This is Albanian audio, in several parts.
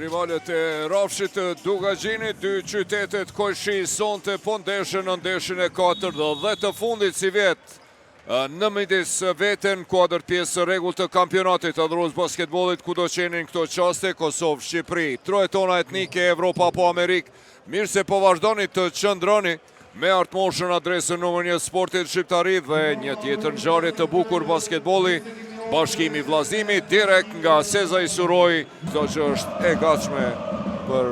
rivalët e Rrafshit të Dukagjinit, dy qytetet kojshi sonte po ndeshen në ndeshjen e katërt dhe të fundit sivjet në midis vete në kuadër pjesë së rregullt të kampionatit adhurues basketbollit kudo qeni në këto çaste, Kosovë, Shqipëri, trojet tona etnike, Evropa apo Amerikë, mirë se po vazhdoni të qëndroni me Artmotion adresën numër një sportit shqiptari dhe një tjetër ngjarje të bukur basketbolli, Bashkimi Vllazimi direkt nga Sezai Surroi, kjo që është e gatshme për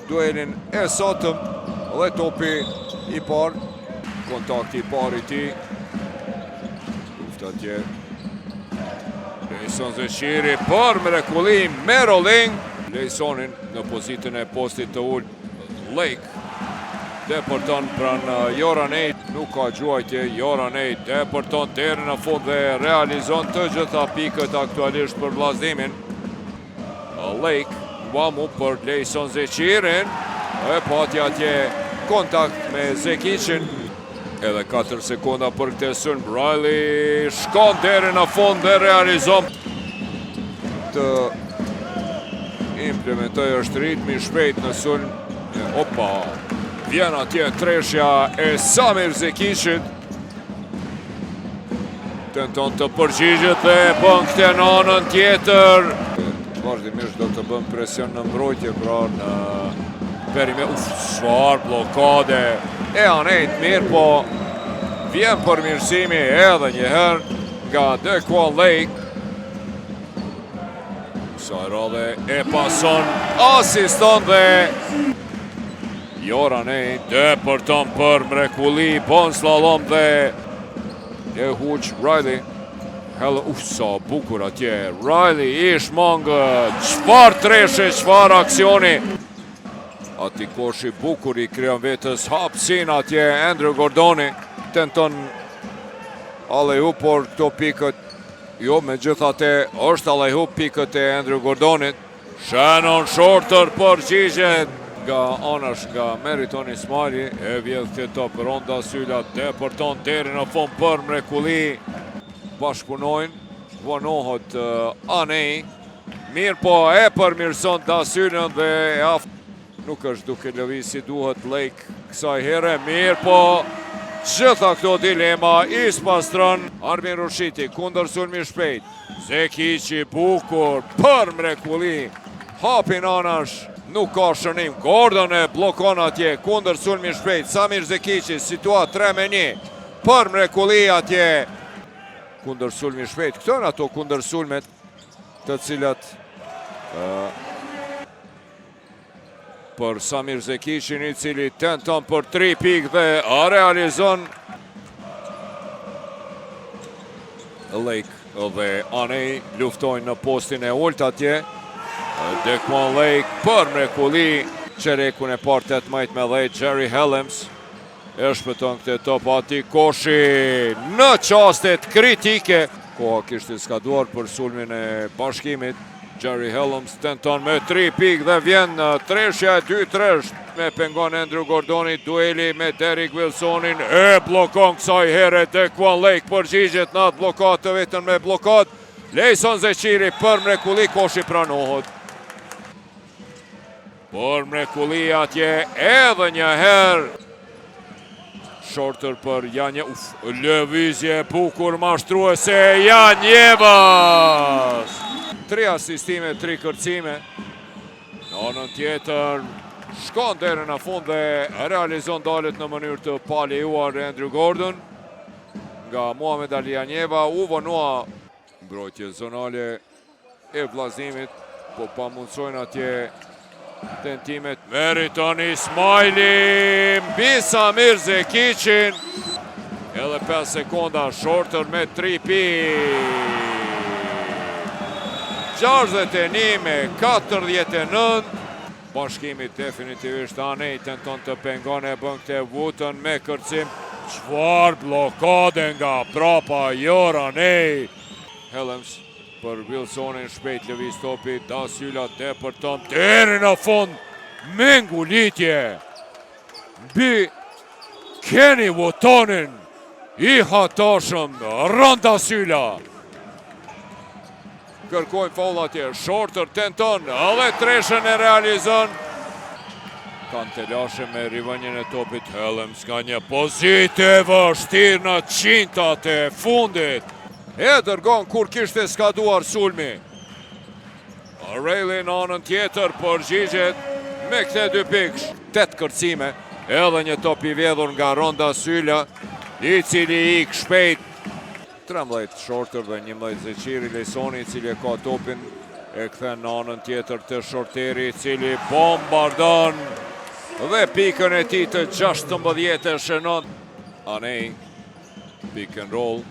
duelin e sotëm dhe topi i parë, kontakti i parë i tij. Luftë atje. Lejson Zeqiri për mrekulli me rolling. Lejsonin në pozitën e postit të ulët. Lake depërton pranë Joranej, nuk ka gjuajtje, Joranej depërton deri në fund dhe realizon të gjitha pikët aktualisht për Vllaznimin. Lake, Wamu për Lejson Zeqirin, e pati atje kontakt me Zekiqin, edhe 4 sekonda për këtë sulm, Riley shkon deri në fund dhe realizon të implementoj është ritmi shpejt në sulm, opa, vjen atje treshja e Samir Zekiqit, tenton të përgjigjet dhe bën këtë në anën tjetër. Vazhdimisht do të bën presion në mbrojtje, pra në perime, uf, çfarë bllokade e Anejt mirë, po vjen përmirësimi edhe njëherë nga Dequan Lake. Kësaj radhe e pason, asiston dhe Joranej depërton për mrekulli, bon slalom dhe e huq Riley. Hello, uf, sa bukur atje, Riley i shmang, çfarë treshe, çfarë aksioni. Ati koshi bukur i krijon vetes hapësinë atje, Andrew Gordoni tenton alley-oop, por këto pikët, jo, megjithatë është alley-oop pikët e Andrew Gordonit. Shannon Shorter përgjigjet nga anash nga Meriton Ismajli, e vjedh këtë top Ronda Syla, depërton deri në fund për mrekulli. Bashkëpunojnë, vonohet Anej, mirë po e përmirëson Dasylën dhe e af... Nuk është duke lëviz si duhet Lake kësaj here, mirë po gjitha këto dilema i spastron Armin Rushiti, kundër sulmi shpejt, Zekiqi bukur për mrekulli, hapin anash, nuk ka shënim, Gordon e bllokon atje, kundër sulmi shpejt, Samir Zekiqi, situatë 3 me 1, për mrekulli atje, kundër sulmi shpejt, këto janë ato kundër sulmet të cilat për Samir Zekiqin i cili tenton për 3 pikë dhe realizon Lake dhe Anej luftojnë në postin e ulët atje. Dequan Lake për mrekulli çerekun e parë 18 me 10 Jerry Helms E shpëton këtë top ati Koshi në çastet kritike. Koha kishte skaduar për sulmin e bashkimit. Jerry Helms tenton me 3 pikë dhe vjen në treshja e 2 tresh. Me pengon Andrew Gordoni, dueli me Derrick Wilsonin. E bllokon kësaj here Dequan Lake përgjigjet në atë bllokadë të vetën me bllokadë. Lejson Zeqiri për mrekulli koshi pranohet. Për mrekulli atje edhe një herë. Shorter për Janje, uf, lëvizje e bukur mashtruese Janjevës. Tri asistime, tri kërcime. Në anën tjetër, shkon deri në fund dhe realizon dalet në mënyrë të palejuar Andrew Gordon. Nga Muhamed Ali Janjeva, u vonua mbrojtje zonale e Vllaznimit, po pamundësojnë atje tentimet. Meriton Ismajli, mbi Samir Zekiqin, edhe 5 sekonda, Shorter me 3 pikë. 61 me 49, Bashkimi definitivisht anej tenton të pengon e bën këtë Wooten me kërcim. Çfarë bllokade nga prapa Joranej. Helms për Wilsonin shpejt lëviz topi, Dasyla depërton deri në fund me ngulitje mbi Kenny Wootonin i hatashëm Ron Dasyla. Kërkojnë faull atje, Shorter tenton dhe treshën e realizon. Kanë telashe me rivënien e topit, Helms nga një pozitë e vështirë në qintat e fundit. E dërgon kur kishte skaduar sulmi. Riley në anën tjetër përgjigjet me këte dy pikësh. 8 kërcime, edhe një top i vjedhur nga Ronda Syla, i cili ik shpejt. 13 Shorter dhe 11 Zeqiri, Lejsoni i cili e ka topin e kthen në anën tjetër të Shorteri, i cili bombardon dhe pikën e tij të 16 e shënon. Anej, pick and roll.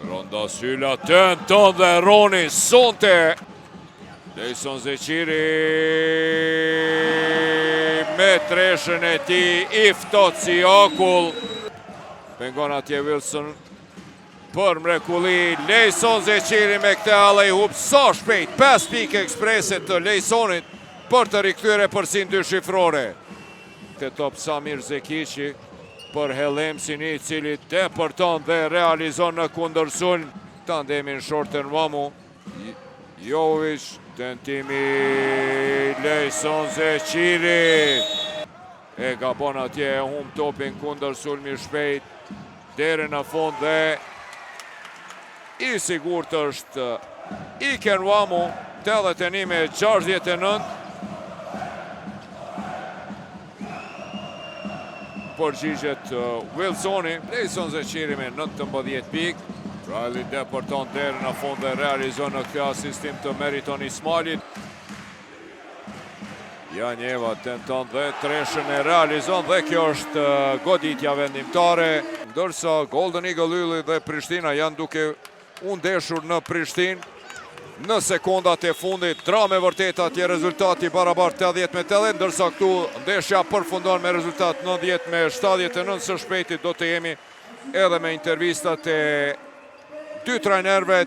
Ronda Syla tenton dhe Roni sonte. Lejson Zeqiri me treshën e tij i ftohtë si akull. Pengon atje Wilson për mrekulli. Lejson Zeqiri me këtë alley-oop sa shpejt. 5 pikë eksprese të Lejsonit për të rikthyer epërsinë dy shifrore. Këtë top Samir Zekiqi për Hellemsin, i cili depërton dhe realizon në kundërsulm. Tandemin Shorter Mamu. Jovic, tentimi Lejson Zeqiri. E gabon atje, e hum topin kundër sulmi shpejt deri në fund dhe i sigurt është Iken Wamu, 81 me 69. Përgjigjet Wilsoni, Lejson Zeqiri me 19 pikë. Riley depërton deri në fund dhe realizon në këtë asistim të Meriton Ismailit. Janjeva tenton dhe treshën e realizon dhe kjo është goditja vendimtare. Ndërsa Golden Eagle Ylli dhe Prishtina janë duke u ndeshur në Prishtinë në sekondat e fundit. Dramë e vërtet atje, rezultati barabar 80 me 80, ndërsa këtu ndeshja përfundon me rezultat 90 me 79. Së shpejti do të jemi edhe me intervistat e dy trajnerëve.